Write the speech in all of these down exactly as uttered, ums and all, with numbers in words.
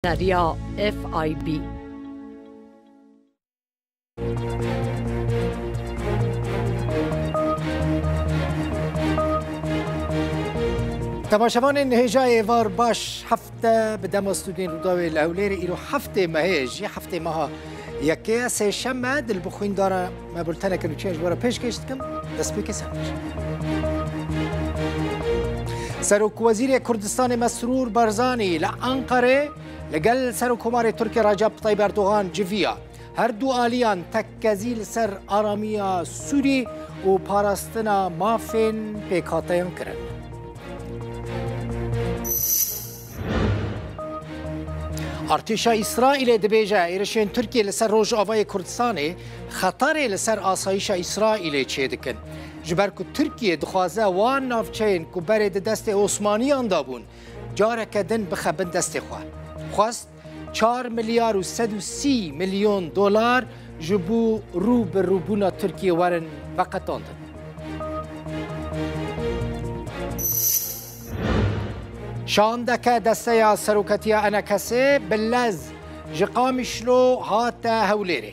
Neriya F I B. Temaşevanên hêja êvar baş, hefte bi dema stûdiyên Rûdawê li Hewlêrê, îro heftê mehê jî, heftê meha yekê ye, sêşeme, di li bi xwîndara me bulteneke nûçeyan ji we re pêşkêş dikim. Destpêkê ser. Serokwezîrê Kurdistanê Mesrûr Barzanî li Anqerê li gel Serokkomarê Tirkiyê Recep Tayyip Erdogan civiya. Her du aliyan tekkezî li ser aramiya Sûrî û parastina mafên pêkhateyan kirin. Artêşa Îsraîlê dibêje, êrişên Tirkiyê li ser Rojavayê Kurdistanê xeterê li ser asayîşa Îsraîlê çêdikin. Ji ber ku Tirkiye dixwaze wan navçeyên ku berê di destê Osmaniyan de bûn, careke din bixe bin destê xwe. Xwest çar milyar û sed û sî milyon dolar ji bo rû bi rûbûna Tirkiyê werin veqetandin. Şandeke desteya seroketiya ENKSê bi lez ji Qamişlo hate Hewlêrê.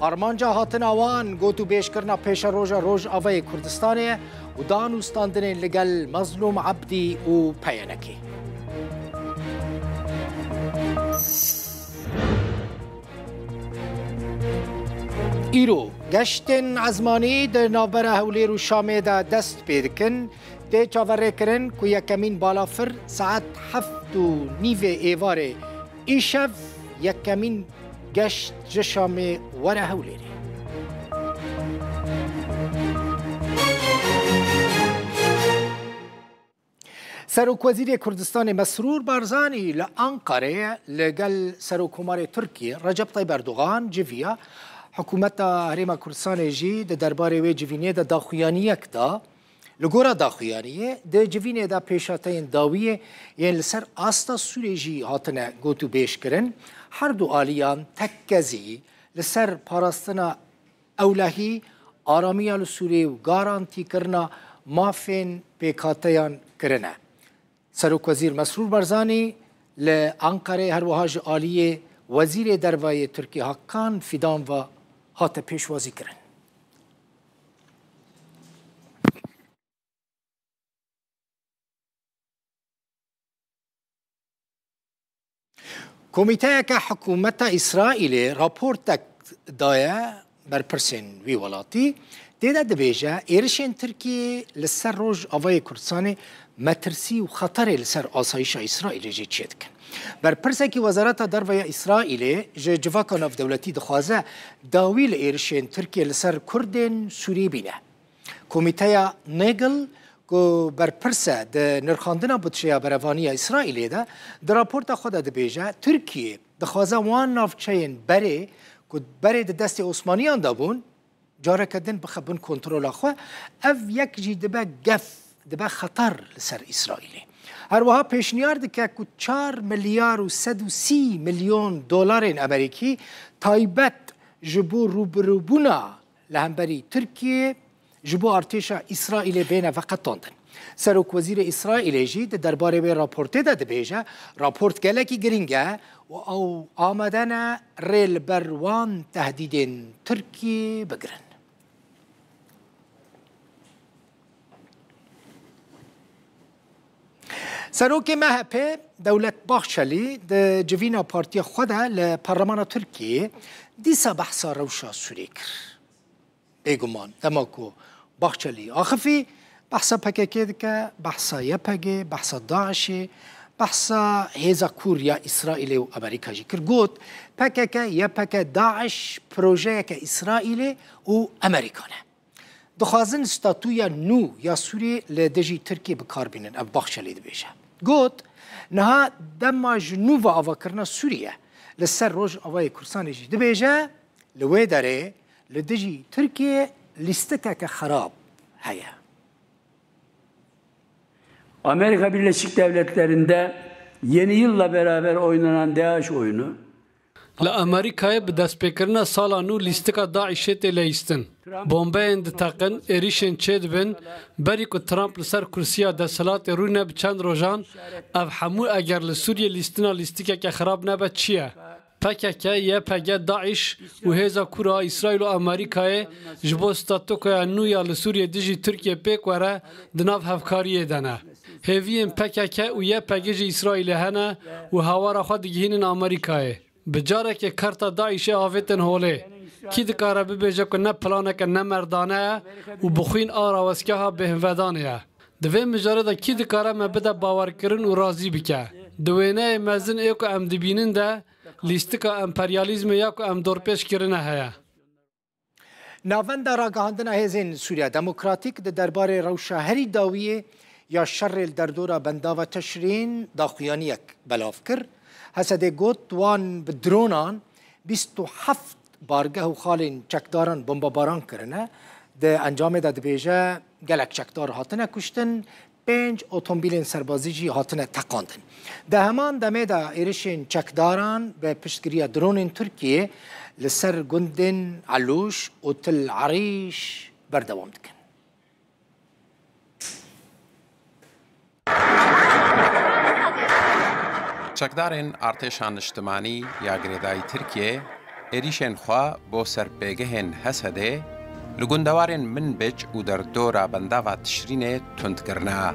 Armanca hatina wan gotûbêjkirina pêşeroja Rojavayê Kurdistanê ye û danûstandinên li gel Mezlûm Ebdî û P Y N Kê. Îro geştên ezmanî di navbera Hewlêr û Şamê de dest pê dikin. Tê çaverêkirin ku yekemîn balafir saet heft û nîvê êvarê îşev yekemîn geşt ji Şamê were Hewlêrê. Serokwezîrê Kurdistanê Mesrûr Barzanî li Anqareyê li gel Serokkomarê Tirkiyê Recep Tayyip Erdogan civiya. Hikûmeta Herêma Kurdistanê jî di derbarê wê civînê de daxuyaniyek da. Li gora daxuyaniyê, di civînê de pêşhateyên dawiyê yên li ser asta Sûrê jî hatine gotûbêjkirin. Her du aliyan tekkezî li ser parastina ewlehî, aramiya li Sûriyê û garantîkirina mafên pêkhateyan kirine. Serokwezîr Mesrûr Barzanî li Anqerê her wiha ji aliyê Wezîrê Derve yê Tirkiyê Hakan Fidan ve hate pêşwazîkirin. Komîteyeke hikûmeta Îsraîlê raportek daye berpirsên wî welatî. Tê de dibêje, êrişên Tirkiyê li ser Rojavayê Kurdistanê metirsî û xeterê li ser asayîşa Îsraîlê jî çêdikin. Berpirsekî Wezareta Derve ya Îsraîlê ji civaka navdewletî dixwaze dawî li êrişên Tirkiyê li ser Kurdên Sûrî bîne. Komîteya Nagel, ku berpirs e di nirxandina budjeya berevaniya Îsraîlê de, di raporta xwe de dibêje, Tirkiye dixwaze wan navçeyên berê ku berê di destê Osmaniyan de bûn, careke din bixe bin kontrola xwe. Ev yek jî dibe gef, dibe xeter li ser Îsraîlê. Her wiha pêşniyar dike ku çar milyar û sed û sî milyon dolarên Amerîkî taybet ji bo rûbirûbûna li hemberî Tirkiyê ji bo artêşa Îsraîlê bêne veqetandin. Serokwezîrê Îsraîlê jî di derbarê wê raportê de dibêje, raport gelekî girîng e û ew amade ne rê li ber wan tehdîdên Tirkiyê bigirin. Serokê M H P Dewlet Bahçelî di civîna partiya xwe de li Parlemana Tirkiyê dîsa behsa rewşa Sûriyê kir. Bêguman, dema ku Bahçelî axifî, behsa P K K dike, behsa Y P G, behsa DAIŞê, behsa hêza kûr ya Îsraîlê û Amerîka jî kir. Got, P K K, Y P G, DAIŞ projeyeke Îsraîlê û Amerîka ne. Dixwazin statûya nû ya Sûriyê li dijî Tirkiyê bi kar bînin, ev Bahçelî dibêje. Got, niha dema ji nû ve avakirina Sûriye li ser Rojavayê Kurdistanê jî dibêje, li wê derê li dijî Tirkiyê lîstikeke xerab heye. Amerika Birleşik Devletleri'nde yeni yılla beraber oynanan DAIŞ oyunu, Li Amerîkayê bi destpêkirina sala nû lîstika DAIŞê tê leyîstin. Bombeyên diteqin, êrîşên çêdibin, berî ku Trump li ser kursiya desthilatê rûne bi çend rojan, ev hemû eger li Sûriyê lîstina lîstikeke xirab nebe çi ye? P K K, Y P G, DAIŞ û hêza kûr a Îsraîl û Amerîkayê ji bo statûkoya nû ya li Sûriyê dijî Tirkiyê pêk were di nav hevkariyê de ne. Hêviyên P K K û Y P G ji Îsraîlê hene û hawara xwe digihînin Amerîkayê. Bi carekê karta DAIŞê avêtin holê. Kî dikare bibêje ku ne planeke nemerdane ye û bi xwîn a rawestgeha bêhnvedanê ye? Di vê mijarê de kî dikare me bide bawerkirin û razî bike? Di wêneyê mezin ê ku em dibînin de lîstika emperyalîzmê ya ku em dorpêç kirine heye. Navenda ragihandina Hêzên Sûriya Demokratîk di derbarê rewşa herî dawiyê ya şerê li derdora bendava Teşrîn daxuyaniyek belav kir. Hesedê got, wan bi dronan bîst û heft bargeh û xalên çekdaran bombebaran kirine. Di encamê de dibêje, gelek çekdar hatine kuştin, pênc otomobîlên serbazî jî hatine teqandin. Di heman demê de êrişên çekdaran bi piştgiriya dronên Tirkiyê li ser gundên Elûş û Til Erîş berdewam dikin. Çekdarên Artêşa Niştimanî ya Girêdayî Tirkiyê êrîşên xwe bo ser pêgehên Hesedê li gundewarên Minbic û derdora bendava Tişrînê tund kirine.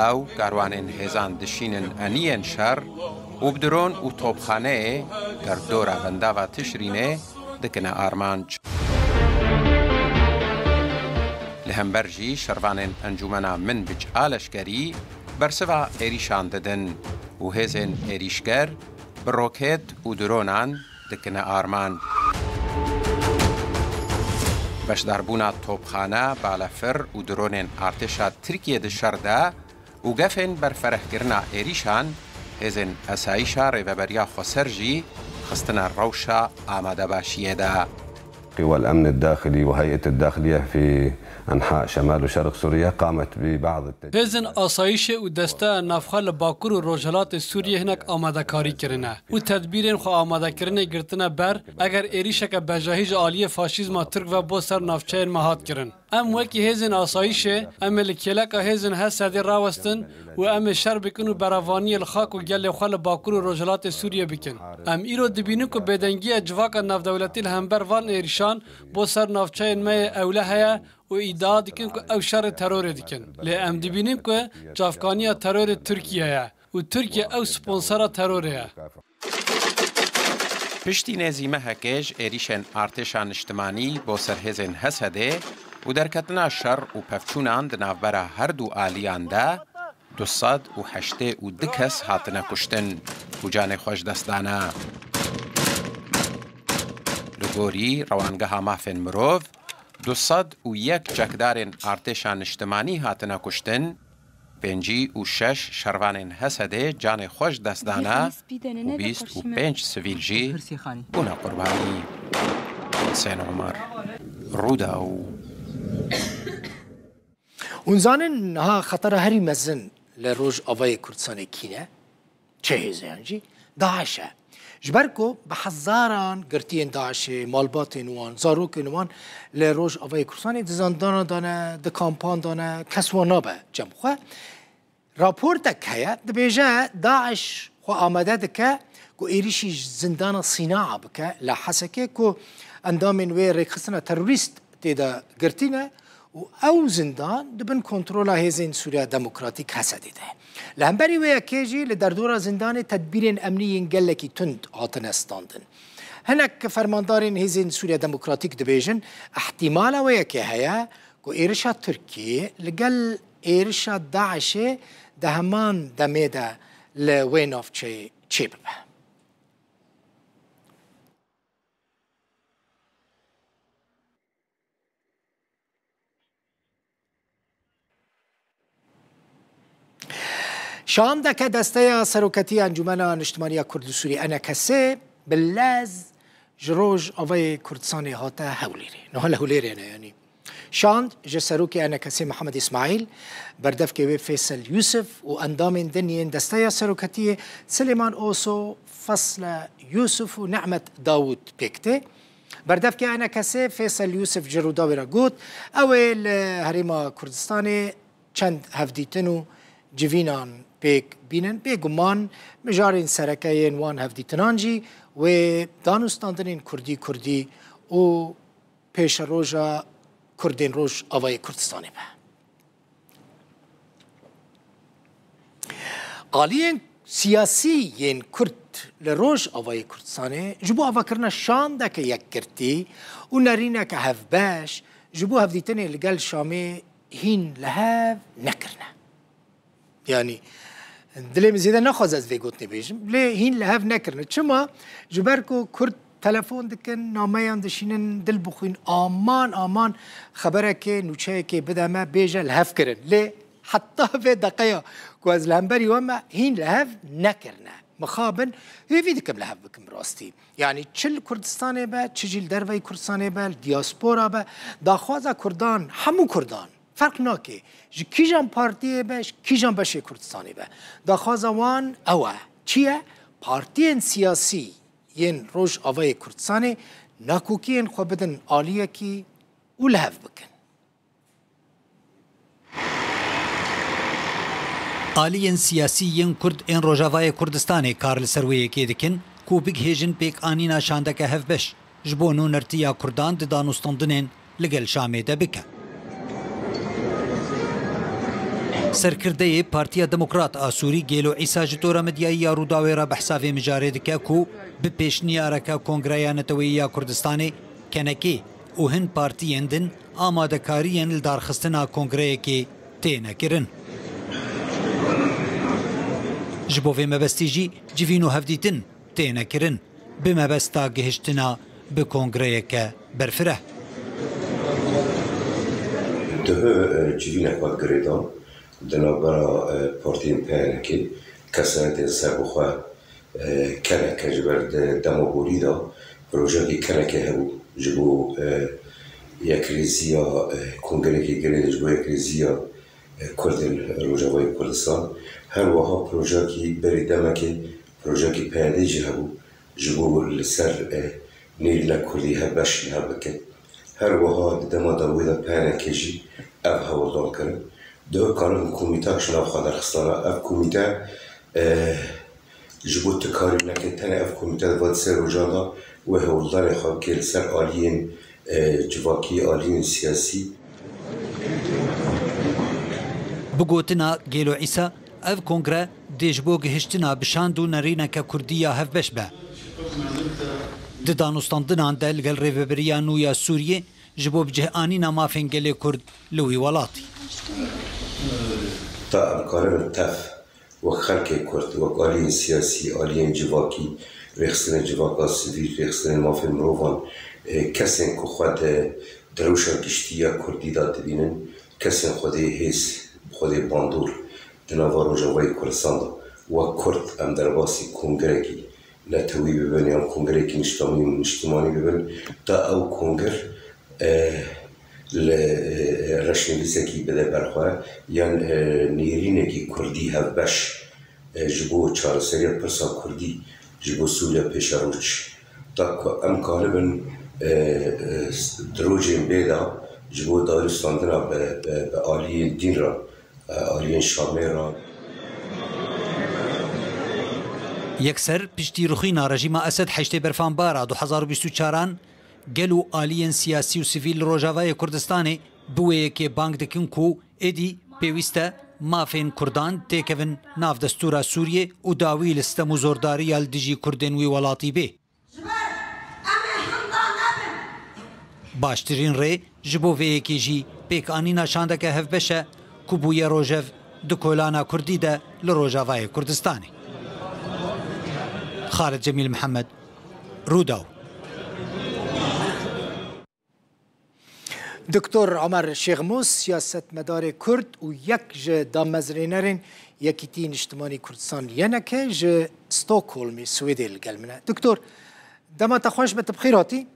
Ew karwanên hêzan dişînin eniyên şer û bi dron û topxaneyê derdora bendava Tişrînê dikine armanc. Li hember jî şervanên Encûmena Minbic a leşkerî bersiva êrîşan didin û hêzên êrîşger bi roket û dronan dikine armanc. Beşdarbûna topxane, balefir û dronên artêşa Tirkiyê di şer de û gefên berferehkirina êrîşan, hêzên esayîşa Rêveberiya Xweser jî xistine rewşa amadebaşiyê de. قوى الأمن الداخلي وهيئة الداخلية في أنحاء شمال وشرق سوريا قامت ببعض التجهيزات. Hêzên asayîşê û desteya navxwe li Bakur û Rojhilatê Sûriyê hinek amadekarî kirine û tedbîrên xwe amadekirinê girtine ber, eger êrîşeke bejahî ji aliyê faşîzma Tirk ve bo ser navçeyên me hat kirin. Em wekî hêzên asayîşê, em ê li kêleka hêzên Hesedê rawestin û em ê şer bikin û berevaniyê li xak û gelê xwe li Bakur û Rojhilatê Sûriyê bikin. Em îro dibînin ku bêdengiya civaka navdewletî li hember van êrîşan bo ser navçeyên me yê ewle heye û îdia dikin ku ew şerê terorê dikin. Lê em dibînin ku çavkaniya terorê Tirkiye ye û Tirkiye ew sponsora terorê ye. Piştî nêzî mehekê ji êrîşên artêşa niştimanî bo ser hêzên Hesedê û derketina şer û pevçûnan di navbera her du aliyan de, du sed û heştê û du kes hatine kuştin û canê xwe ji dest dane. Li gorî Rewangeha Mafên Mirov, du sed û yek çekdarên artêşa niştimanî hatine kuştin, pêncî û şeş şervanên Hesedê canê xwe ji dest dane û bîst û pênc sivîl jî bûne qurbanî. Husên Omer, Rûdaw. Hûn zanin niha xetera herî mezin li Rojavayê Kurdistanê kî ne? Çi hêzeyan jî? DAIŞ e. Ji ber ku bi hezaran girtiyên DAIŞê, malbatên wan, zarokên wan li Rojavayê Kurdistanê di zindana de ne, di kampan de ne, kes wan nabe cem xwe. Raportek heye, dibêje DAIŞ xwe amade dike ku êrîşî ji zindana Sînaa bike li Hesekê ku endamên wê rêkxistina terorîst tê de girtî ne û ew zindan di bin kontrola Hêzên Sûriya Demokratîk, Hesedê, de ye. Li hemberî wê yekê jî li derdora zindanê tedbîrên emnî yên gelekî tund hatine standin. Hinek fermandarên Hêzên Sûriya Demokratîk dibêjin, îhtîmala wê yekê heye ku êrişa Tirkiyê li gel êrişa DAIŞê di heman demê de li wê navçeyê çêbibe. Şandeke desteya Seroketî ya Encûmena Niştimaniya Kurd li Sûriyê, E N K S, bi lez ji Rojavayê Kurdistanê hate Hewlêrê. Niha li Hewlêrê ne, yanî Şand ji serokê E N K S'ê Mihemed Îsmaîl, berdevkê wê Feysel Yûsif û endamên din yên Desteya Seroketiyê Silêman Oso, Fesle Yûsif û Nehmet Dawûd pêk tê. Berdevkê E N K S'ê Feysel Yûsif ji Rûdawê re got, ew ê li Herêma Kurdistanê çend hevdîtin û civînan pêk bînin. Bêguman mijarên sereke yên wan hevdîtinan jî wê danûstandinên kurdî kurdî û pêşeroja Kurdên Rojavayê Kurdistanê be. Aliyên siyasî yên Kurd li Rojavayê Kurdistanê ji bo avakirina şandeke yekgirtî û nerîneke hevbeş ji bo hevdîtinê li gel Şamê hîn li hev nekirine. Yanî dilê min zêde naxwaze ez vê gotinê bêjim. Lê hîn li hev nekirine. Çima? Ji ber ku Kurd telefon dikin, nameyan dişînin, dil bixwîn, aman, aman xeberekê, nûçeyekê bide me, bêje li hev kirin. Lê heta vê deqeya ku ez li hemberî we me, hîn li hev nekirine. Mixabin, hêvî dikim li hev bikim bi rastî. Yanî çi li Kurdistanê be, çi jî li derveyî Kurdistanê be, li diaspora be, daxwaza Kurdan, hemû Kurdan, ferq nake, ji kîjan partiyê be, ji kîjan beşê Kurdistanê be. Daxwaza wan ew e. Çi ye? Partiyên siyasî yên Rojavayê Kurdistanê nakokiyên xwe bidin aliyekî û li hev bikin. Aliyên siyasî yên Kurd ên Rojavayê Kurdistanê kar li ser wê yekê dikin ku bigihêjin pêkanîna şandeke hevbeş ji bo nûnertiya Kurdan di danûstandinên li gel Şamê de bike. Serkirdeyê Partiya Demokrat a Sûrî Gêlo Îsa ji tora medyayî ya Rûdawê re behsa vê mijarê dike ku bi pêşniyareke Kongreya Neteweyî ya Kurdistanê, KNK'ê û hin partiyên din amadekariyên li darxistina kongreyekê têne kirin. Ji bo vê mebestî jî civîn û hevdîtin têne kirin, bi mebesta gihiştina bi kongreyeke berfireh. Duh, e, civînek hat girêdan di navbera, e, partiyên P N K'ê, kesayetên serbixwe, e, KNK ji ber di dema borî de projeyekî KNK hebû ji bo, e, yekrêziya, e, kongerekî girê ji bo yekrêziya, e, Kurdên Rojavayê Kurdistan. Her wiha projeyekî berî demekê projeyekî P Y D'ê jî hebû. Ji bo li ser, e, nêrîna kurdî hevbeş li hev bikin. Her wiha di dema dawî de P N K jî ev hewldan kirin. Di hikana min komîtak ji nav xwe derxistana. Ev komîte, e, ji bo tu karî neke, tenê ev komîte di van sê rojan de wê hewldanê xwe bike li ser aliyên, e, civakî, aliyên siyasî. Bi gotina Gêlo Îsa, ev kongre dê ji bo gihiştina bi şand û nerîneke kurdî ya hevbeş be. Di danûstandinan de li gel rêveberiya nû ya Sûriyê ji bo bicihanîna mafên gelê Kurd li wî welatî. Ta em karibin tev wek xelkê Kurd, wek aliyên siyasî, aliyên civakî, rêxistinên civaka sivîl, rêxistinên mafên mirovan, e, kesên ku xwe di, di rewşa giştî ya Kurdî de dibînin, kesên xwedê hêz, xwedê bandor di nava Rojavayê Kurdistan de, wek Kurd em derbasî kongerekî netewî bibin yan kongerekî niştamî û niştimanî bibin, ta ew konger, e, li, e, reşnivîsekî bide ber xwe yan, e, nêrînekî kurdî hevbeş, e, ji bo çareseriya pirsa kurdî ji bo Sûriya pêşeroj. Ta ku em karibin, e, e, di rojên bê de ji bo danûstandina bi, bi, bi aliyên dîn re, e, aliyên Şamê re. Yekser piştî rixîna rejîma Esed heştê Berfanbara du hezar û bîst û çaran, gel û aliyên siyasî û sivîl li Rojavayê Kurdistanê bi wê yekê bang dikin ku êdî pêwîst e mafên Kurdan têkevin nav destûra Sûriyê û dawî li stem û zordariya li dijî Kurdên wî welatî bê. Ji ber em ê hinda nebin. Baştirîn rê ji bo vê yekê jî pêkanîna şandeke hevbeş e ku bûye rojev di kolana Kurdî de li Rojavayê Kurdistanê. Xalid Cemîl Mihemed, Rûdaw. Doktor Omer Şêxmûs, siyasetmedarê Kurd û yek ji damezrênerên Yekîtî Niştimanî Kurdistan Y N K ji Stockholmê, Swêdê li gel min e. Doktor, dema te xweş be, tu bi xêr hatî.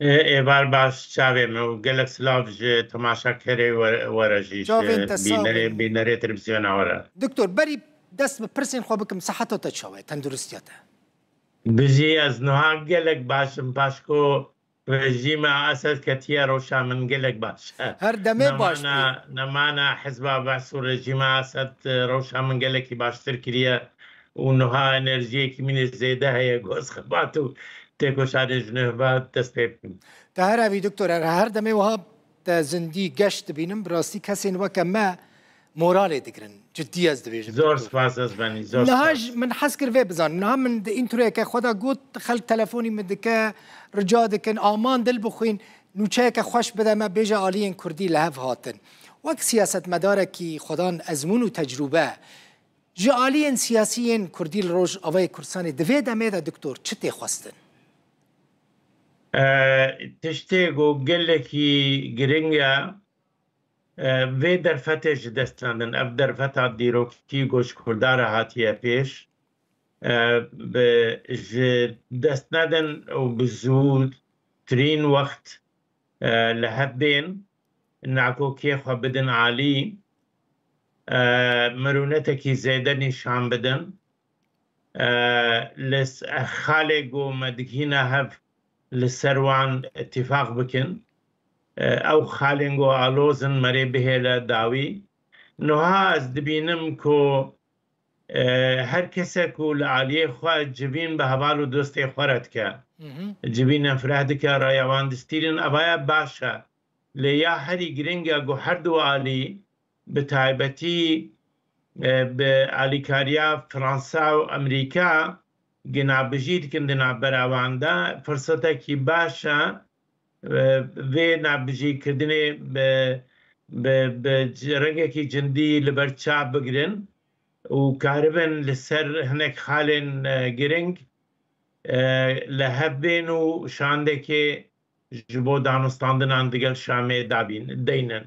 Ê, êvar baş çavê min û gelek silav ji temaşekerê we, we re jî, ji Çavên te sağ bînerê, bin. Bînerê televîzyona we re. Doktor, berî dest bi pirsên xwe bikim, siheta te çawa ye, tenduristiya te? Bijî, ez niha gelek baş im, paşko rejîma Esed ketiye rewşa min gelek baş e. Her demê baş bî. Nemana, nemana hizba Be's û rejîma Esed, e, rewşa min gelekî baştir kiriye û niha enerjiyekî min ê zêde heye, ku ez xebat û têkoşanê ji nû ve dest pê bikim. Te her evî doktor, her, her demê wiha te zindî geş dibînim, bi rastî kesên weke me moralê digirin. Cidî ez dibêjim, Zor doktor. Spas, ez benî, zor Niha spas. Ji, min hez kir vê bizanim. Niha min di întroyeke xwe de got, xelk telefonî min dike, rica dikin, aman dil bixwîn, nûçeyeke xweş bide me, bêje aliyên kurdî li hev hatin. Wek siyasetmedarekî xwedan ezmûn û tecrûbe, ji aliyên siyasî yên kurdî li Rojavayê Kurdistanê di vê demê de, doktor, çi tê xwestin? E, tiştê ku gelekî giring e, e, vê derfetê ji dest nedin. Ev derfeta dîrokî ku ji Kurda re hatiye pêş, e, bi, ji dest nedin û bi zûtirîn wext, e, li hev bên, nakokiyê xwe bidin alî, e, mirûnetekî zêde nîşan bidin. E, li s-, xalê ku me digihîne hev li ser wan îtîfaq bikin. E, ew xalên ku aloz in me rê bihêle dawî. Niha ez dibînim ku, e, her kesek ku li aliyê xwe civîn bi heval û dostê xwe re dike, Hı hı. civînên fireh dike, raya wan distîrin, evaya baş e. Lê ya herî giring e ku her du alî bi taybetî, e, bi alîkariya Fransa û Amerîka ginabijî dikin di navbera wan de. Firsetekî baş e, e, vê nabijîkirdinê bi, bi, bi c-, rengekî cindî li ber çav bigirin û karibin li ser hinek xalên, e, giring, e, li hev bên û şandekê ji bo danûstandinan digel Şamê dabîn, deynin.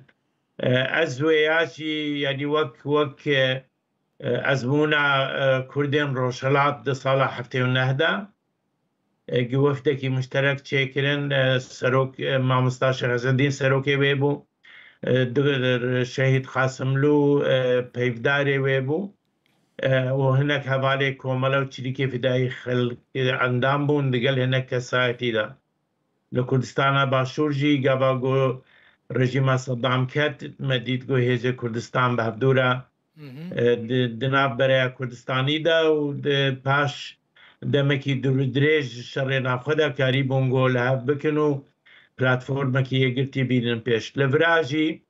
E, ez wêya jî, yanî wek, wek, e, ezmûna, e, Kurdên Rojhilat di sala heftê û neh de, e, gi wefdekî muşterek çêkirin, e, serok, e, mamosta Şêx Esedîn serokê wê bû, e, di-, Şehîd Qasimlû, e, peyvdarê wê bû, e, û hinek hevalê Komele û Çîrîkê Fidayî xelk, e, endam bûn, digel hinek kesayetî de. Li Kurdistana Başûr jî gava ku rejîma Sedam ket, me dît ku hêzê Kurdistan bi hevdû re, Hı hı. e, di, di nav bereya Kurdistanî de û di paş demekî dûr û dirêj ji şerê navxwe de karîbûn ku li hev bikin û platformekî yekgirtî bînin pêş. Li vira jî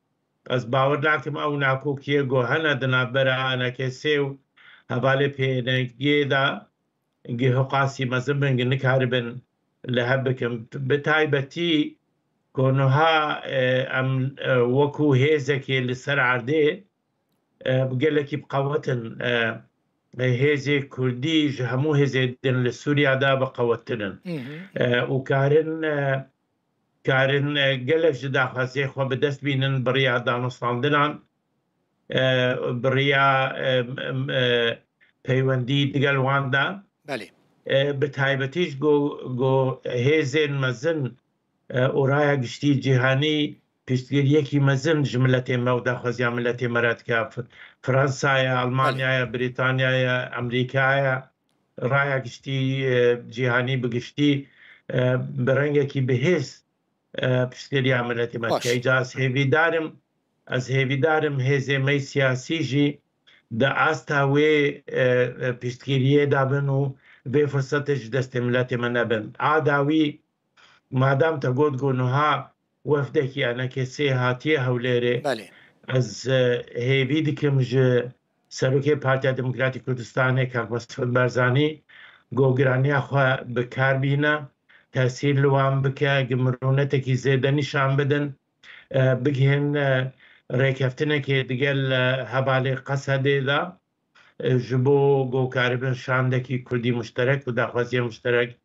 ez bawer nakim ew nakokiyê ku hene di navbera A N K S ê û hevalê P N G de gi hiqasî mezin bin, gi nikaribin li hev bikin. Bi taybetî ku niha, e, em, e, wekû hêzekê li ser erdê, e, gelekî bi qewet in. E, hêzê kurdî ji hemû hêzê din li Sûriya de bi qewettir in. Hı hı. E, û karin, e, karin, e, gelek ji daxwaziyê xwe bi dest bînin bi riya danûstandinan, e, bi riya, e, m-, e, peywendî digel wan de. Belê. E, bi taybetî ji go, go hêzên mezin, e, û raya giştî cîhanî piştgiriyekî mezin ji miletê me û daxwaziya miletê me re dike. F-, Fransa ye, Almanya Belê. ye, Brîtanya ye, Amerîka ye. Raya giştî, e, cîhanî bi giştî, e, bi rengekî bihêz, e, piştgiriya miletê me Baş. dike. Îca ez hêvîdar im, ez hêvîdar im hêzê me siyasî jî di asta wê, e, e, piştgiriyê de bin û vê firsetê ji destê miletê me nebin. A dawî, madam te got ku niha wefdekî A N K S ê hatiye Hewlêrê, Belê. ez, e, hêvî dikim ji Serokê Partiya Demokratîk Kurdistanê Kak Mesûd Barzanî ku giraniya xwe bi kar bîne, tesîr li wan bike, gi mirûnetekî zêde nîşan bidin, e, bigihên, e, rêkeftinekê digel, e, hevalê Qesedê de, e, ji bo ku karibin şandekî kurdî muşterek û daxwaziya muşterek,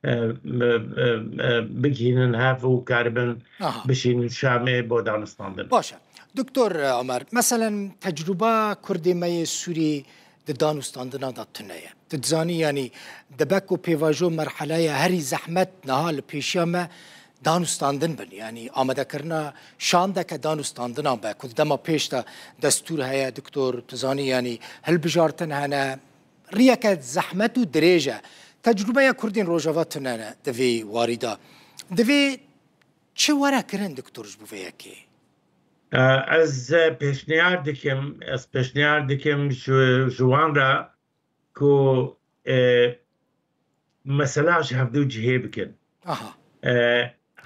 e, e, e, e, bigihînin hev û karibin Aha. bişînin Şamê bo danûstandin. Baş e. Doktor Omer, meselen tecrûba Kurdê me yê Sûrî di danûstandina de tune ye. Tu dizanî, yanî dibe ku pêvajo merheleya herî zehmet niha li pêşiya me danûstandin bin, yanî amadekirina şandeke danûstandinan be, ku di dema pêş de destûr heye, doktor, tu zanî, yanî hilbijartin hene, riyeke zehmet û dirêj e. Tecrûbeya Kurdên Rojava tune ne di vê warî de. Divê çi were kirin, doktor, ji bo vê yekê? E, ez pêşniyar dikim, ez pêşniyar dikim ji, ji wan re ku, e, mesela ji hevdu cihê bikin. Aha. E,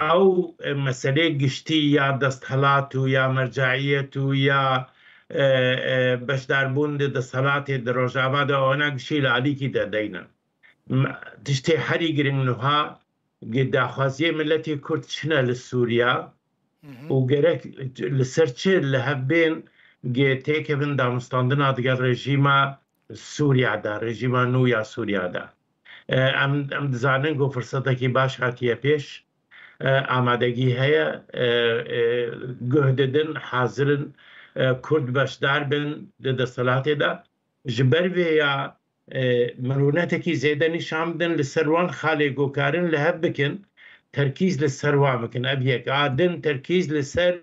ew, e, meselê giştî ya desthilat û ya mercaiyet û ya, e, e, beşdarbûn di desthilatê di Rojava de, ona gişî li alîkî de deynin. M-, tiştê herî giring nuha gi daxwaziyê miletê Kurd çi ne li Sûriya Mhm. û gerek li ser çi li hev bên gi têkevin danûstandina digel rejîma Sûriya de, rejîma nû ya Sûriya de. E, em, em dizanin ku firsetekî baş hatiye pêş. E, amadegî heye, e, e, guh didin, hazir in, e, Kurd beşdar bin di desthilatê de. Ji ber vê ya, e, mirûnetekî zêde nîşan bidin li ser wan xalê ku karin li hev bikin, terkîz li ser wan bikin. Ev yek. A din, terkîz li ser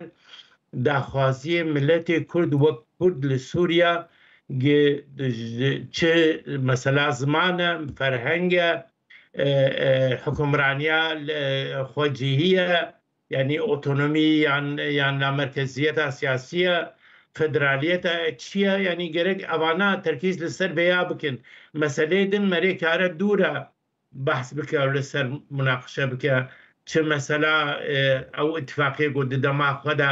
daxwaziyê miletê Kurd wek Kurd li Sûriya, gi-, ji-, çi mesela ziman e, ferheng e, e, e, hukimraniya, e, xwecihî ye, yanî otonomî yan, yan lamerkeziyeta siyasî ye, federaliyeta çi ye, yanî gerek evana terkîz li ser vêya bikin. Meseleyê din merê kare dûr e behs bike û li ser munaqişe bike. Çi mesela, e, ew îtifaqê ku di dema xwe de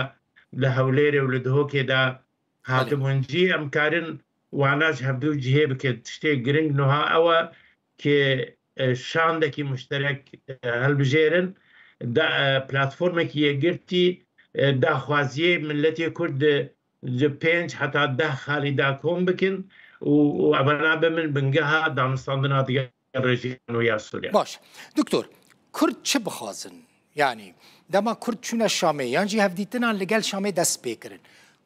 li Hewlêrê û li Dihokê de Belê. hatibûn cî, em karin wana ji hevdu cihê bikin. Tiştê giring nuha ew e ki, e, şandekî muşterek, e, hilbijêrin, da, e, platformekî yekgirtî, e, daxwaziyê miletê Kurd di ji pênc heta deh xalî de kom bikin û, û evana bimin bingeha danûstandina digel rejîma nû ya Sûriye. Baş. Doktor, Kurd çi bixwazin? Yanî, dema Kurd çûne Şamê, yan jî hevdîtinan li gel Şamê dest pê kirin.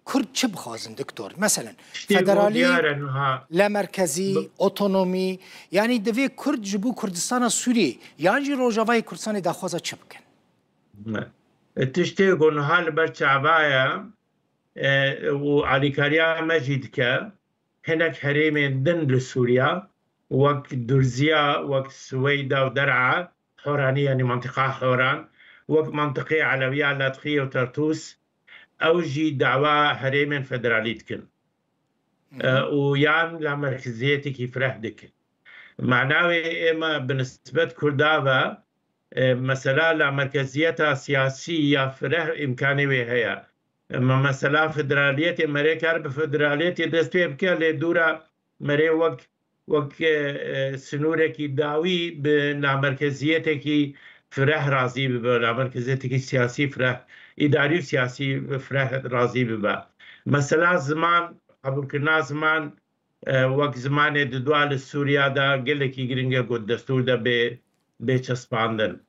Kurd çi bixwazin, doktor? Meselen, Tiştê ku federalî, diyar e niha. lemerkezî, Bi- otonomî, yanî divê Kurd ji bo Kurdistana Sûriyê, yan jî Rojavayê Kurdistanê daxwaza çi bikin? Ne. E, tiştê ku niha li ber çava ye, e, û alîkariya me jî dike, hinek herêmên din li Sûriya, wek Durziya, wek Suweyda û Der'a, Horanî, yanî mantiqa Horan, wek mantiqê Elewiya Latxiye û Tartûs, ew jî dawa herêmên federalî dikin. Mhm. E, û yan lamerkeziyetekî fireh dikin. Mana wê ême bi nisbet Kurda ve, e, mesela lamerkeziyeta siyasî ya fireh îmkanê wê heye. Me-, mesela federaliyetê, merê kar bi federaliyetê dest pê bike, lê dûra merê wek, wek, e, e, sinûrekî dawî bi lamerkeziyetekî fireh razî bibe, lamerkeziyetekî siyasî fireh, îdarî û siyasî fireh razî bibe. Mesela ziman, qebûlkirina ziman, e, wek zimanê didwa li Sûriya de gelekî giring e ku destûr de bê, bê çespandin.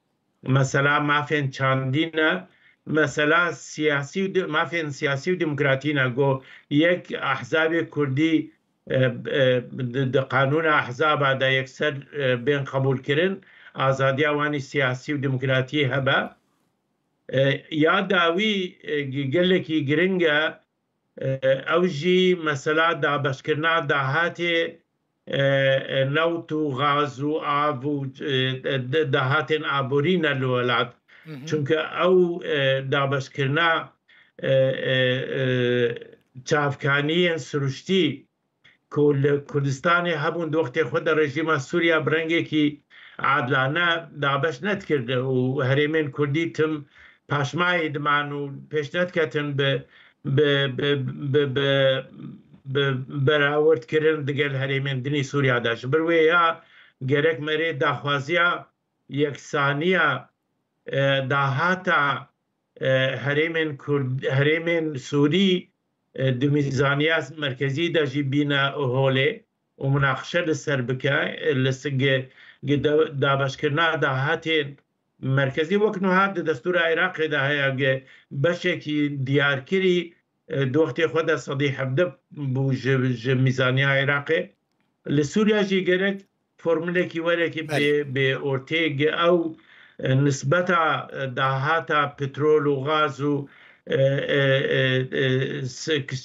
Mesela mafên çandî ne, mesela siyasî û de-, mafên siyasî û demokratî ne, ku yek ehzabê kurdî, e, e, di, di qanûna ehzaba de yekser, e, bên qebûlkirin, azadiya wanî siyasî û demokratî hebe. E, ya dawî, e, ge-, gelekî giring e, e, ew jî mesela dabeşkirina dahatê, e, e, newt û gaz û av û, e, e, de-, dahatên aborî ne li welat. Mhm. Çunke ew, e, dabeşkirina, e, e, e, çavkaniyên siruştî ku li Kurdistanê hebûn, di wextê xwe de rejîma Sûriya bi rengekî adilane dabeş nedikir û herêmên Kurdî tim paşmayî diman û pêş nediketin bi, bi, bi, bi, bi, bi berawirtkirin digel herêmên dinî Sûriya de. Ji ber wê ya gerek merê daxwaziya yeksaniya, e, dahata, e, herêmên Kurd, herêmên Sûrî, e, di mîzaniya merkezî de jî bîne holê û munaqişe li ser bike, e, li s-, gi-, gi-, de-, dabeşkirina dahatên merkezî wek niha di destûra Iraqê de heye, gi-, beşekî diyarkirî, e, di wextê xwe de sedî hevdeh bû ji, ji mîzaniya Iraqê. Li Sûriya jî gerek formulekî were ki Belê. bê, bê ortê gi ew, e, nisbeta, e, dahata petrol û gaz û, e, e, e, e, s-, k-,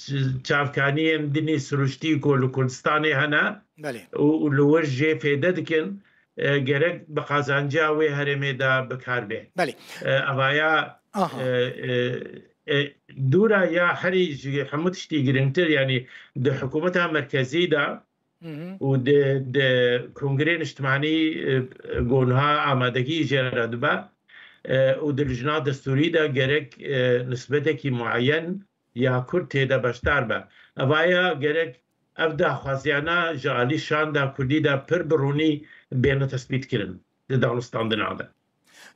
çavkaniyên dinî siruştî ku li Kurdistanê hene Belê. û, û li wir jê fêde dikin, e, gerek bi qazanciya wê herêmê de bi kar bê. Belê. E, evaya, Aha. e, e, e, dûra ya herî ji hemû tiştî girîngtir, yanî di hikûmeta merkezî de Hı hı. û di, di kongrê niştimanî, e, ku niha amadegî jê re dibe, e, û di lijna destûrî de gerek, e, nisbetekî muayen ya Kurd tê de beşdar be. Evaya gerek ev daxwaziyana ji alî şanda Kurdî de pir bi rûnî bêne tespîtkirin di danûstandina de.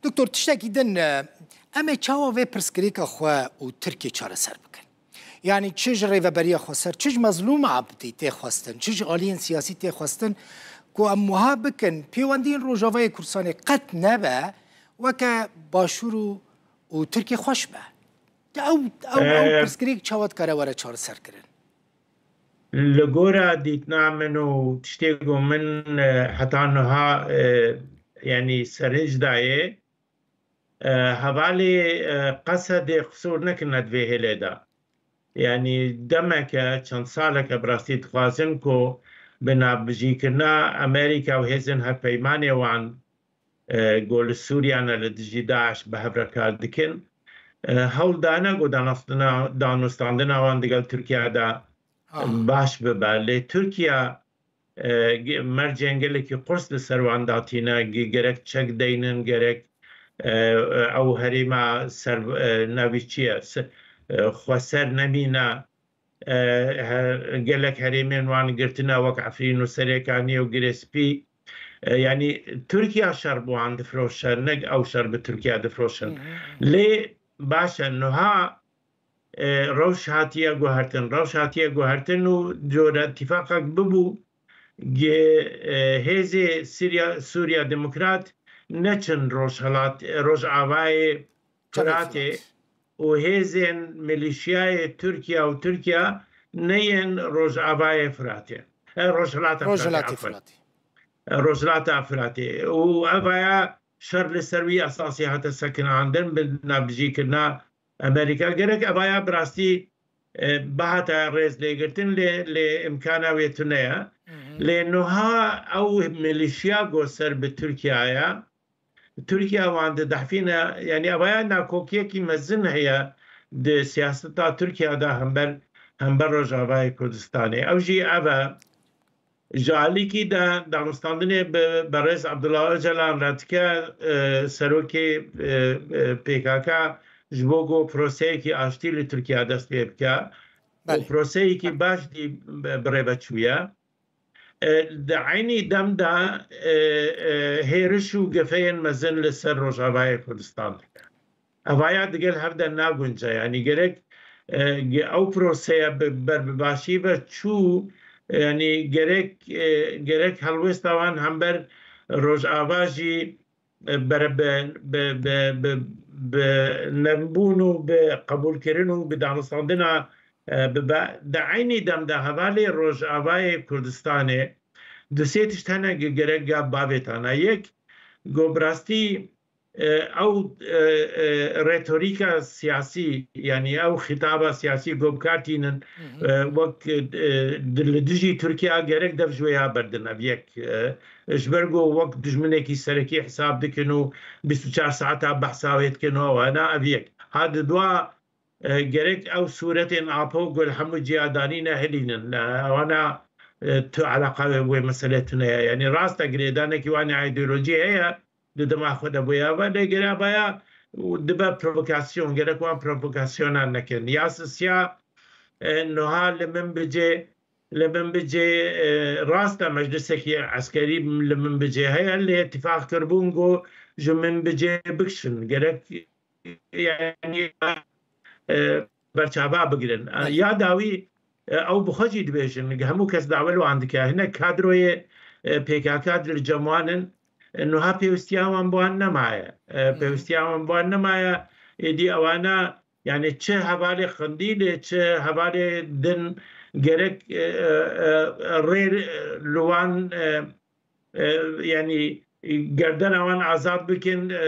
Doktor, tiştekî din, e, em ê çawa vê pirsgirêka xwe û Tirkiyê çareser bikin? Yanî çi ji Rêveberiya Xweser, çi ji Mezlûm Abdî tê xwestin, çi ji aliyên siyasî tê xwestin ku em wiha bikin, pêwendiyên Rojavayê Kurdistanê qet nebe weke Başûr û, û Tirkiyê xweş be. Ew, ew, ew Ee, pirsgirêk çawa dikare were çareserkirin? Li gora dîtina min û tiştê ku min, e, heta niha, e, yanî serinc dayê, e, hevalê, e, Qesedê qisûr nekirine di vê hêlê de. Yanî demeke, çend saleke bi rastî dixwazin ku bi navbijîkirina Amerîka û hêzên hevpeymanê wan, e, ku li Sûriye ne li dijî DAIŞ bi hev re kar dikin, e, hewl dane ku danastina-, danûstandina wan digel Tirkiye de Ah. baş bibe. Lê Tirkiye, e, ge-, mercên gelekî qurs li ser wan datîne, ge-, gerek çek deynin, gerek, e, e, ew herêma ser, e, navî çi ye, se-, e, xweser nemîne, e, he-, gelek herêmên wan girtine wek Efrîn û Serêkaniyê û Girê Spî. E, yanî Tirkiye şer bi wan difroşe, ne ew şer bi Tirkiye difroşin. Hı hı. Lê baş e, niha, e, rewş hatiye guhertin. Rewş hatiye guhertin û cure tîfaqek bibû ge, e, hêzê Siriya, Sûriya Demokrat neçin Rojhelat-, Rojavayê Çavê Firatê Firat. û hêzên milîşyayê Tirkiye û Tirkiye neyên Rojavayê Firatê. E, Rojhilata Firatê, Rojhilatê afwan. Firatê. E, Rojhilata Firatê. Û evaya şer li ser wî esasî hate sekinandin, bi navbijîkirina Amerîka. Gerek evaya bi rastî, e, bihata rêz lêgirtin, lê, lê imkana wê tune ye. Hı hı. Lê niha ew milîşya ku ser bi Tirkiye ye, Tirkiye wan didehfîne, yanî evaya nakokiyekî mezin heye di siyaseta Tirkiye de hember, hember Rojavayê Kurdistanê. Ew jî ev e, ji alîkî de danûstandinê bi berêz Abdullah Ocalan re dike, e, serokê, e, e, P K K, ji bo ku proseyekî aştî li Tirkiye dest pê bike. Û Belê. proseyekî Belê. baş dî bi, bi rê ve çûye. E, di eynî dem de, e, e, hêriş û gefeyên mezin li ser Rojavayê Kurdistan dike. Evaya digel hev de nagunce. Yanî gerek, e, ge-, ew proseye bi, ber bi başî ve çû, yanî gerek, e, gerek helwêsta wan hember Rojava jî, e, bere bi, bi, bi, bi, bi nermbûn û bi qebûlkirin û bi danûstandina, e, bibe. Di eynî dem de hevalê Rojavayê Kurdistanê du sê tişt hene ge-, gerek gav bavêtana. Yek, go bi rastî, e, ew, e, e, retorîka siyasî, yanî ew xitaba siyasî ku bi kar tînin, Hı hı. e, wek, e, di, li dijî Tirkiye gerek dev ji wê ya berdin. Ev yek, e, ji ber ku wek dijminekî serekî hesab dikin û bîst û çar saeta behsa wê dikin û ewana ev yek. Ha di dua, e, gerek ew sûretên Apo ku li hemû ciya danîne hilînin. E, ewana, e, tu eleqa wê, wê meselê tune ye. Yanî rast e girêdanekî wan ê îdeolojî heye, di dema xwe de bûye ve, lê gerek baya dibe provokasyon, gerek wan provokasyona nekin. Ya sisiya, e, niha li min bicê, li min bicê, e, rast e meclisekî eskerî li min bicê heye, lê tifaq kirbûn ku ji min bicê bikişin. Gerek, yanî, e, berçava bigirin. E, Belê. ya dawî, e, ew bi xwe jî dibêjin, hemû kes dawe li wan dike. Hinek kadroyê, e, P K K di li cem wan in, e, niha pêwistiya wan bi wan nemaye. E, Hı hı. pêwistiya wan bi wan nemaye. Êdî ewana, yanî çi hevalê Qindîlê, çi hevalê din gerek, e, e, e, rê, e, li wan, e, e, yanî gerdena wan azad bikin, e, e,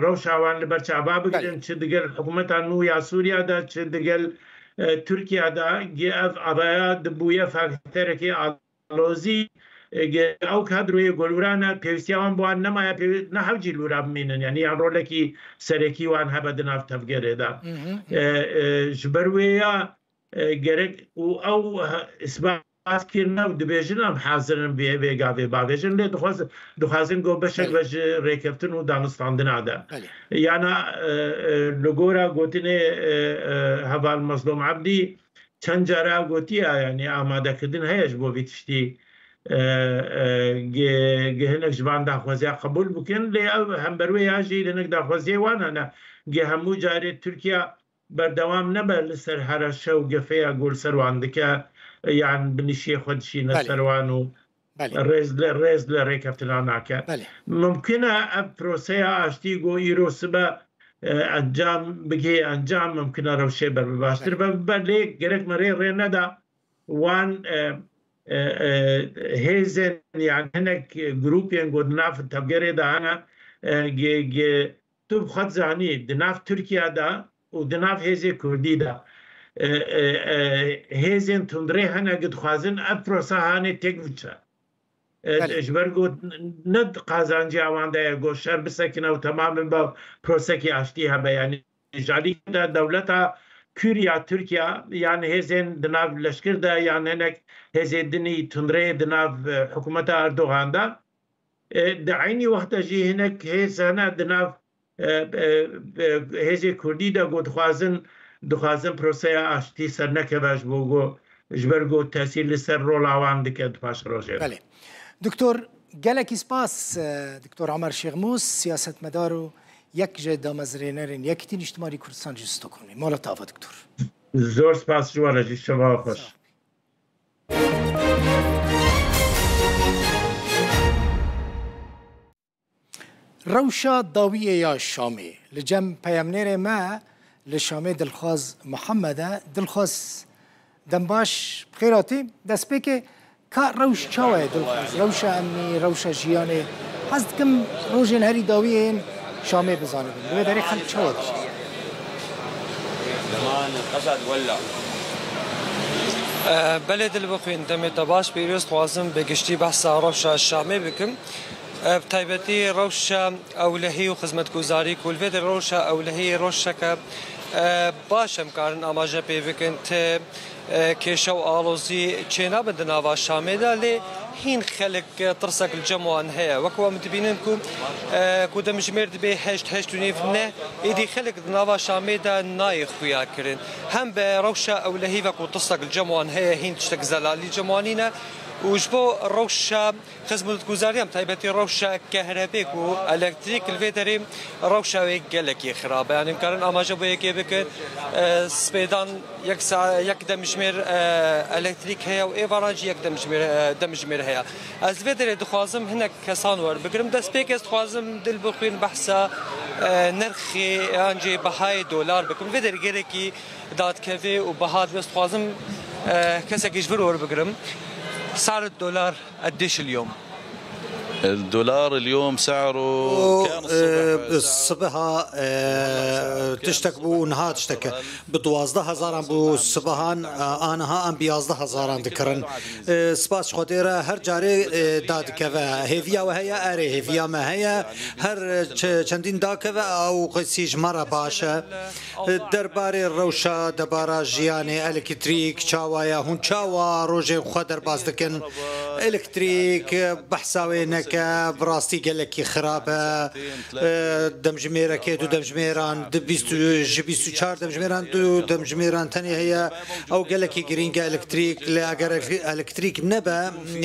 rewşa wan li ber çava bigirin, Belê. çi digel hikûmeta nû ya Sûriya de, çi digel, e, Tirkiya de, gê ev adaya dibûye fakterekê alozî, e, gê ew kadroyê ku li wira ne, pêwîstiya wan bi wan nemaye, pêwî-, ne hewcî li wira bimînin, yanî yan rolekî serekî wan hebe di nav tevgerê de. Hı hı. E, e, ji ber wê ya, e, gerek û ew, e, îsbat kirine û dibêjin em hazir in vê, vê gavê bavêjin, lê dixwaz-, dixwazin ku beşek Belê. be ji rêkeftin û danûstandina de. Belê. Yana, e, e, li gora gotinê, e, e, heval Mezlûm Ebdî çend cara gotiye, yanî amadekirdin heye ji bo vî tiştî, e, e, ge-, ge hinek ji van daxwaziya qebûl bikin, lê ew hember wê ya jî hinek daxwaziyê wan hene, ge hemû carê Tirkiye berdewam nebe li ser hereşe û gefeya ku li ser wan dike, yan binişiyê xwe dişîne Belê. ser wan û Belê. rêz li, rêz li rêkeftina nake. Belê. Mimkun e ev proseya aştî ku îro sibe, e, encam bigihê encam, mimkun e rewşê ber bi baştir Belê. be, be, lê gerek me rê rê neda wan, e, e, e, hêzên, yan hinek grûpên ku di nav tevgerê de hene, e, ge-, ge-, tu bi xwe dizanî, di nav Tirkiye de û di nav hêzê Kurdî de, e, e, e, hêzên tundrê hene ku dixwazin ev prosa hanê têk biçe. E, Belê. ji ber ku ne di qazanciya wan de ye ku şer bisekine û temamê be prosekî aştî hebe. Yanî ji alî de dewleta Kûr ya Tirkiye, yan hêzên di nav leşkir de, yan hinek hêzê dinî tundrê di nav, e, hikûmeta Erdogan de, E, di eynî wexta jî hinek hêz hene di nav, e, e, e, hêzê Kurdî de ku dixwazin, dixwazin proseya aştî sernekeve ji bo ku, ji ber ku tesîr li ser rola wan dike di paş rojê de. Belê. Doktor, gelekî spas, e, Doktor Omer Şêxmûs, siyasetmedar û yek ji damezrênerên Yekîtî Nîştimanî Kurdistan ji Stockholmê. Mala te ava, Doktor. Zor spas ji we re jî, şeva xweş. Sağ ol. Rewşa dawiyê ya Şamê li cem peyamnêrê me li Şamê Dilxwaz Mihemed e. Dilxwaz, dem baş, bi xêr hatî. Destpêkê, ka rewş çawa ye Dilxwaz? Rewşa emnî, rewşa jiyanê. Hez dikim rojên herî dawiyê yên Şamê bizanibin. Li wê derê xelk çawa dijî? E, belê Dilbixwîn, demê te baş, pêwîst dixwazim bi giştî behsa rewşa Şamê bikim. E, bi taybetî rewşa ewlehî û xizmetguzarî ku li vê derê rewşa ewlehî rewşeke, e, baş em karin amaje pê bikin, ti, e, kêşe û alozî çênabin di nava Şamê de, lê hîn xelk, e, tirsek li cem wan heye. Wek em dibînin ku, e, ku demjimêr dibê heşt, heşt û nîv ne, êdî xelk di nava Şamê de nayê xuya kirin. Hem bi rewşa ewlehî ve ku tirsek li cem wan heye, hîn tiştek zelal li cem wan nîne û ji bo rewşa xizmetguzariya, bi taybetî rewşa kehrebê ku elektrîk li vê derê rewşa wê gelekî xirab e. Yanî em karin amaje bo yekê bikin, e, spêdan yek sa-, yek demjimêr, e, elektrîk heye û êvaran jî yek demjimêr, e, demjimêr heye. Ez li vê derê dixwazim hinek kesan werbigirim. Destpêk ez dixwazim Dilbixwîn behsa, e, nirxê yan jî behayê dolar bikim. Vê derê gelekî dadikeve û biha dibe. Ez dixwazim, e, kesekî ji vir werbigirim. سعر الدولار قديش اليوم؟ الدولار اليوم سعره كان الصبح، e, sibeha, e, tiştek bû û niha tiştek e. Bi duwazdeh hezaran bû sibehan, e, aniha em bi yazdeh hezaran dikirin. E, spas ji Xwedê re her carê, e, dadikeve. Hêviya we heye? Erê, hêviya me heye. Her, e, çe-, çendîn dakeve, ew qisî ji me re baş e. Derbarê rewşa debara jiyanê, elektrîk çawa ye? Hûn çawa rojên xwe derbas dikin? Elektrîk, behsa wê neke, bi rastî gelekî xirab e. Demjimêrekê, du demjimêran, di bîst û, ji bîst û çar demjimêran du demjimêran tenê heye. Ew gelekî girîng e elektrîk, lê eger elektrîk nebe, e,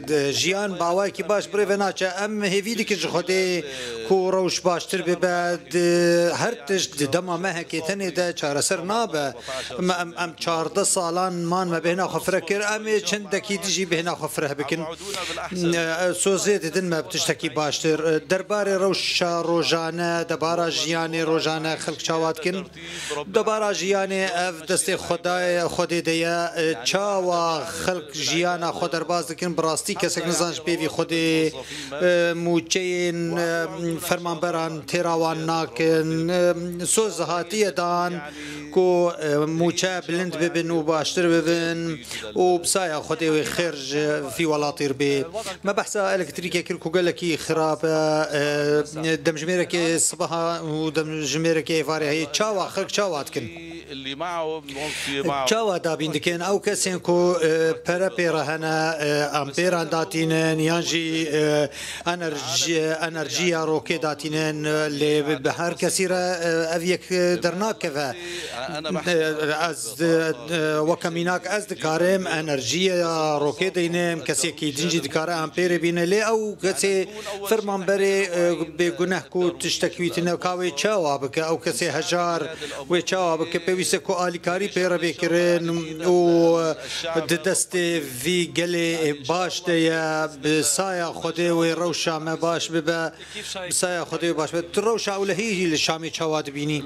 de, jiyan bi awayekî baş bi rê ve naçe. Em hêvî dikin ji Xwedê ku rewş baştir bibe. Di her tişt di dema mehekê tenê de çareser nabe. Me, em, em çardeh salan man me bêhna xwe fireh kir. Em ê çendekî dijî bêhna xwe fireh bikin. E, sozê di Din me bi tiştekî baştir. Derbarê rewşa rojane, debara jiyanê rojane xelk çawa dikin? Debara jiyanê ev destê Xwedayê, Xwedê de ye. Çawa xelk jiyana xwe derbas dikin? Bi rastî kesek nizan ji pêvî Xwedê, e, mûçeyên, e, fermanberan têra wan nakin. E, soz hatiye dan ku, e, mûçe bilind bibin û baştir bibin. û bi saya Xwedê wê xêr ji vî welatî re bê. Me behsa elektrîkê kir ku gelekî xirab e, e, demjimêrekê sibeha û demjimêrekê êvarê heye. Çawa xelk çawa dikin? Çawa dabîn dikin? Ew kesên ku, e, pere pê re hene, e, ampêran datînin yan jî, e, enerji, enerjiya rokê datînin, e, lê bi her kesî re, e, ev yek, e, dernakeve. E, ez, e, weke mînak ez dikarim enerjiya rokê deynim, kesekî din jî dikare ampêrê bîne, lê ew kesê fermanberê, e, bêguneh ku tiştek wî tune ka wê çawa bike, ew kesê hejar wê çawa bike, pêwîst e ku alîkarî pê re bê kirin û di destê vî gelê baş de ye, bi saya Xwedê wê rewşa me baş bibe. Bi saya Xwedê baş be. Tu rewşa ewlehî li Şamê çawa dibînî?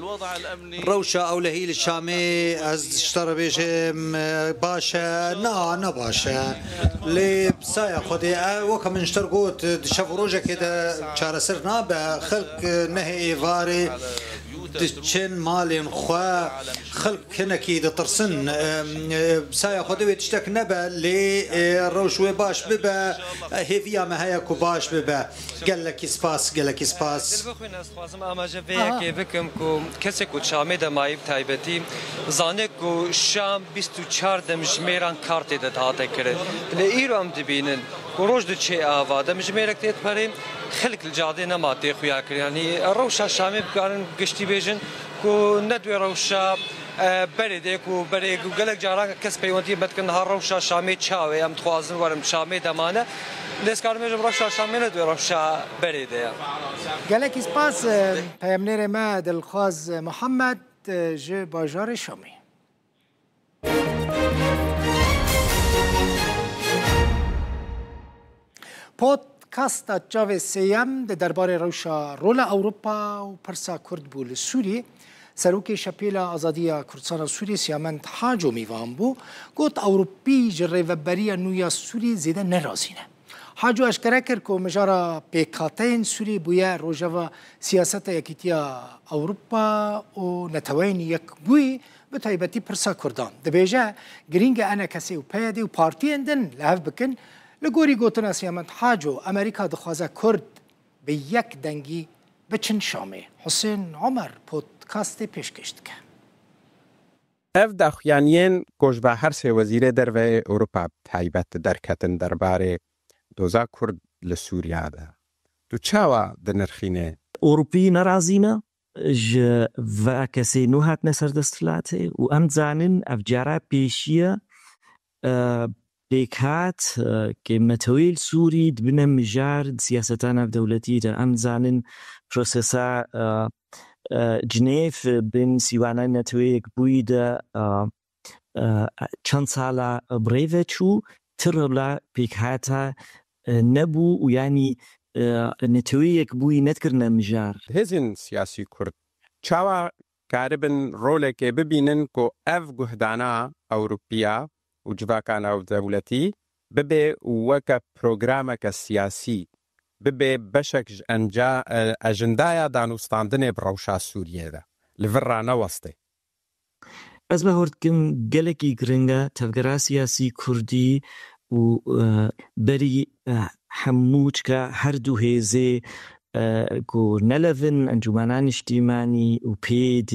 Rewşa êvarê li Şamê, ez ji te re bêjim, e, baş e? Na, ne baş e. Lê bi saya Xwedê, e, weke min ji te re got, di şev û rojekê de çareser nabe. Xelk, e, nehê êvarê diçin malên xwe. Xelk hinekî ditirsin. E, e, bi saya Xwedê wê tiştek nebe, lê, e, rewş wê baş bibe. Hêviya me heye ku baş bibe. Gelekî spas, gelekî spas. Dixwîne, ez dixwazim amaje vê Aha. yekê bikim ku kesê ku Şamê de mayî bi taybetî zane ku Şam bîst û çar demjimêran kartê de dihate kirin. Lê îro em dibînin ku roj diçe ava, demjimêrek tê diperê, xelk li cadê nema tê xuya kirin. Yanî rewşa Şamê bikarin giştî bêjin ku ne di wê rewşa e, berê de ku berê ku gelek caran kes peywendiyê me dikin, niha rewşa Şamê çawa ye, em dixwazin werin Şamê de mane. Lê ez karim bêjim rewşa Şamê ne di wê rewşa berê de ye. Gelekî spas, e, peyamnêrê me Dilxwaz Muhammed, e, ji bajarê Şamê. Podkasta Çavê Sêyem di derbarê rewşa rola Ewropa û pirsa Kurd bû li Sûriyê. Serokê Şepêla Azadiya Kurdistana Sûriyê Siyamend Haco mîvan bû, got Ewropî ji rêveberiya nû ya Sûriyê zêde nerazî ne. Haco eşkere kir ku mijara pêkhateyên Sûriyê bûye rojeva siyaseta Yekîtiya Ewropa û Neteweyên Yekbûyî, bi taybetî pirsa Kurdan. Dibêje, girîng e ENKSê û PYDê û partiyên din li hev bikin. Li gorî gotina Siyamend Haco, Amerîka dixwaze Kurd bi yek dengî biçin Şamê. Husên Omer podkastê pêşkêş dike. Ev daxuyaniyên ku ji ba her sê wezîrê derve yê Ewropa bi taybet derketin derbarê doza Kurd li Sûriya de. Tu çawa dinirxînî? Ewropî nerazî ne ji va kesê nû hatine ser desthilatê û em dizanin ev cara pêşî ye, e, pêk hat, e, ke neteweyê li Sûrî dibine mijar di siyaseta navdewletî de. Em dizanin prosesa, e, e, Cinêv bin sîwana Neteweyê Yekbûyî de, e, e, çend sala bi rê ve çû, ti rewla pêkhata, e, nebû û yanî, e, Neteweyê Yekbûyî nedikirine mijar. Hêzên siyasî Kurd çawa karibin rolekê bibînin ku ev guhdana Ewropiya û civaka navdewletî bibe weke programeke siyasî, bibe beşek ji enca-, e, ejendaya danûstandinê bi rewşa Sûriyê de li vir raneweste? Ez bawer dikim gelekî giring e tevgera siyasî kurdî û, e, berî, e, hemû çika her du hêzê, e, ku ne lev in, Encûmena Niştîmanî û PYD,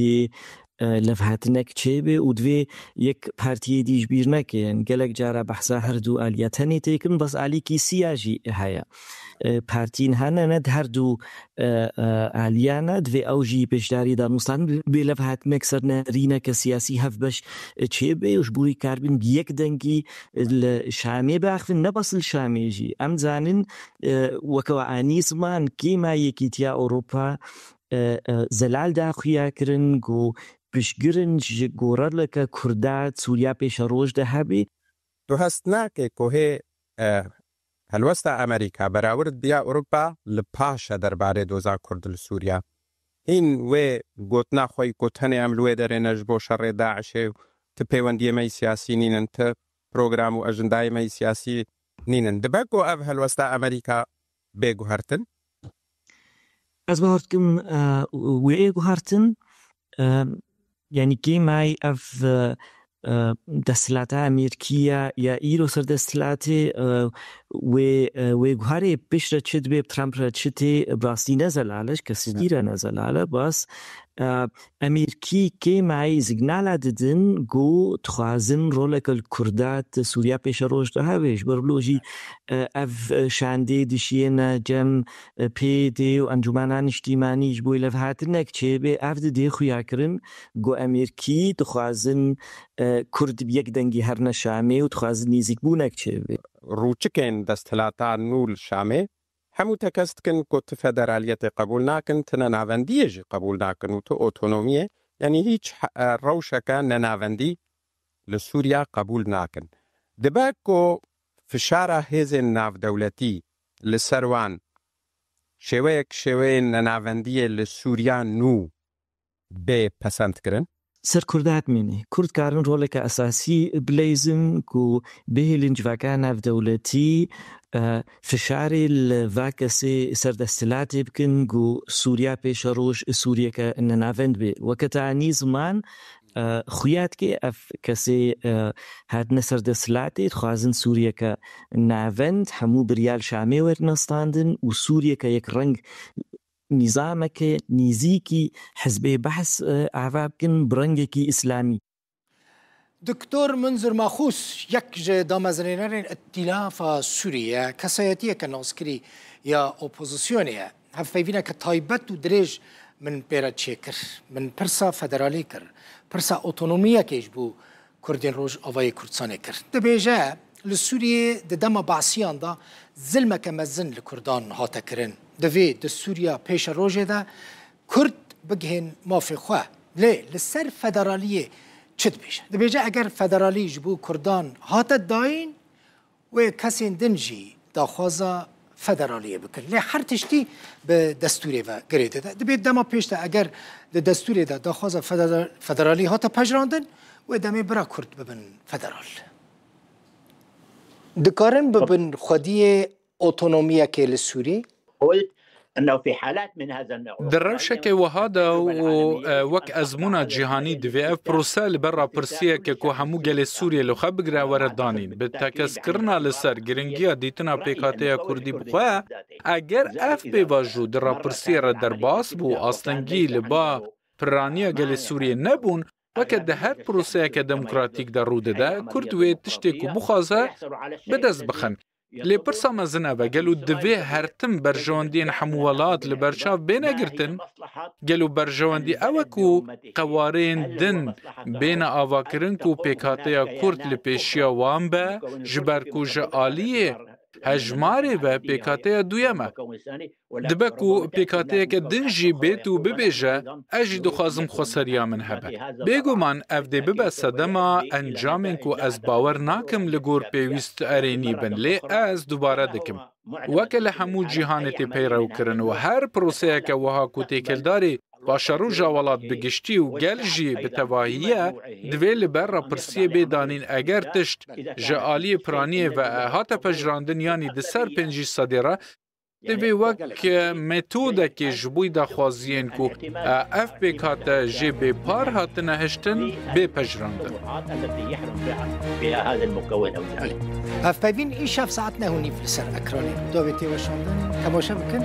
e, levhatinek çêbe û divê yek partiyê dî ji bîr nekin. Gelek cara behsa her du aliya tenê têkin, bes alîkî siya jî heye. E, partiyên hene ne di her du, e, e, aliyane, divê ew jî beşdarî danûstan bê levhatinek ser nerîneke siyasî hevbeş, e, çêbe û ji bo wî karibin bi yek dengî, e, li Şamê biaxivin, ne bes li Şamê jî. Em dizanin, e, weke we anî ziman kêma Yekîtiya Ewropa, e, e, zelal da xuya kirin ku piştgirin ji goreleke Kurda Sûriya pêşeroj de hebê. Tu hest nake ku hê, e, Helwesta Amerîka berawird biya Ewropa li paş e derbarê doza Kurd li Sûriya. Hîn wê gotina xwe yî ku tenê em li wê derê ne ji bo şerê DAIŞê û ti pêwendiyê me yî siyasî nînin, ti program û ejindayê me yî siyasî nînin. Dibe ku ev helwesta Amerîka bê guhertin? Ez bawer dikim, e, wê ê guhertin, e, yanî kêmayî ev, e, e, desthilata Amerîkî ya, ya îro ser desthilatê, e, wê, e, wê guherê piştre çi dibe, bi Trump re çi tê, bi rastî ne zelal e, ji kesî dî re ne zelal e, bas, e, Amerîkî kêmayî signala didin ku dixwazin roleke li Kurda di Sûriya pêşeroj de hebe. Ji ber wilo jî, e, ev, e, şandê dişiyêne cem, e, P Y D û Encûmena Niştîmanî ji bo levhatinek çêbe. Ev didê xuyakirin ku Amerîkî dixwazin, e, Kurd bi yek dengî herne Şamê û dixwazin nêzîkbûnek çêbe. Rûçikên desthilata nû li Şamê hemû tekez dikin ku ti federaliyetê qebûl nakin, ti nenavendiyê jî qebûl nakin û ti otonomiyê, yanî hîç he-, e, rewşeke nenavendî li Sûriya qebûl nakin. Dibe ku fişara hêzên navdewletî li ser wan şêweyek şêweyên nenavendiyê li Sûriya nû bê pesend kirin? Ser Kurda dimîne. Kurd karin roleke esasî bileyzin ku bihêlin civaka navdewletî, e, fişarê li va kesê ser desthilatê bikin ku Sûriya pêşeroj Sûriyeke nenavend bê. Weke te anî ziman, e, xuya dike ev kesê, e, hatine ser desthilatê, dixwazin Sûriyeke navend, hemû biryal Şamê werin standin û Sûriyeke yek reng nîzameke nêzîkî Hizbê Behs, e, ava bikin bi rengekî îslamî. Doktor Munzur Maxûs, yek ji damezinênerên Îtîlafa Sûriyê ye, kesayetiyeke naskirî ya opozisyonê ye. Hevpeyvîneke taybet û dirêj min pê re çêkir. Min pirsa federalî kir, pirsa otonomiyekê ji bo Kurdên Rojavayê Kurdistanê kir. Dibêje, li Sûriyê di dema Beesiyan de zilmeke mezin li Kurdan hate kirin. Divê di Sûriya pêşerojê de Kurd bigihên mafê xwe. Lê li ser federaliyê çi dibêje? Dibêje, eger federalî ji bo Kurdan hate dayîn, wê kesên din jî daxwaza federaliyê bikin. Lê her tiştî bi destûrê ve girê dide. Dibê dema pêş de eger di destûrê de daxwaza federa-, federalî hate pejirandin, wê demê bira Kurd bibin federal. Dikarin bibin xwediyê otonomiyekê li Sûrî? قلت أنه في حالات من هذا النوع Di rewşeke wiha de û, e, wek ezmûna cîhanî divê ev prose li ber rapirsiyeke ku hemû gelê Sûriyê li xwe bigire were danîn. Bi tekezkirina li ser giringiya dîtina pêkhateya Kurdî bi xwe, eger ev pêvajo di rapirsiyê re derbas bû, astengî li ba piraniya gelê Sûriyê nebûn, weke di her proseyeke demokratîk de rû dide, Kurd wê tiştê ku bixwaze bi dest bixin. Lê pirsa mezin ev e, gelo divê her tim berjewendiyên hemû welat li ber çav bêne girtin? Gelo berjewendî ew e ku qewareyên din bêne avakirin ku pêkhateya Kurd li pêşiya wan be, ji ber ku ji aliyê hejmarê ve pêkhateya duyem e? Dibe ku pêkhateyeke din jî bêt û bibêje, ez jî dixwazim xweseriya min hebe. Bêguman ev dê bibe sedema encamên ku ez bawer nakim li gor pêwîst erênî bin, lê ez dubare dikim. Weke li hemû cîhanê tê peyrewkirin û her proseyeke wiha ku têkildarî paşeroja welat bi giştî û gel jî bi tevahî ye, divê li ber rapirsiyê bê danîn eger tişt ji aliyê piraniyê ve hate pejirandin yanî di ser pêncî sedê re, divê wek metodekê ji bo daxwaziyên ku, e, ev pêkhate jê bê par hatine hiştin, bê pejirandin. Hevpeyvîn îşev saet neh û nîv li ser ekranê Rûdawê tê weşandin. Temaşe bikin.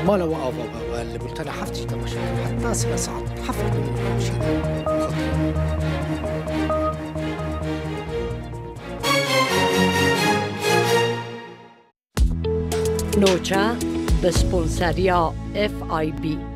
Mala we ava be, we li bultena heft jî temaşe bikin. Heta sibe saet heft û nîv rojê de. Noça bi sponseriya F I B.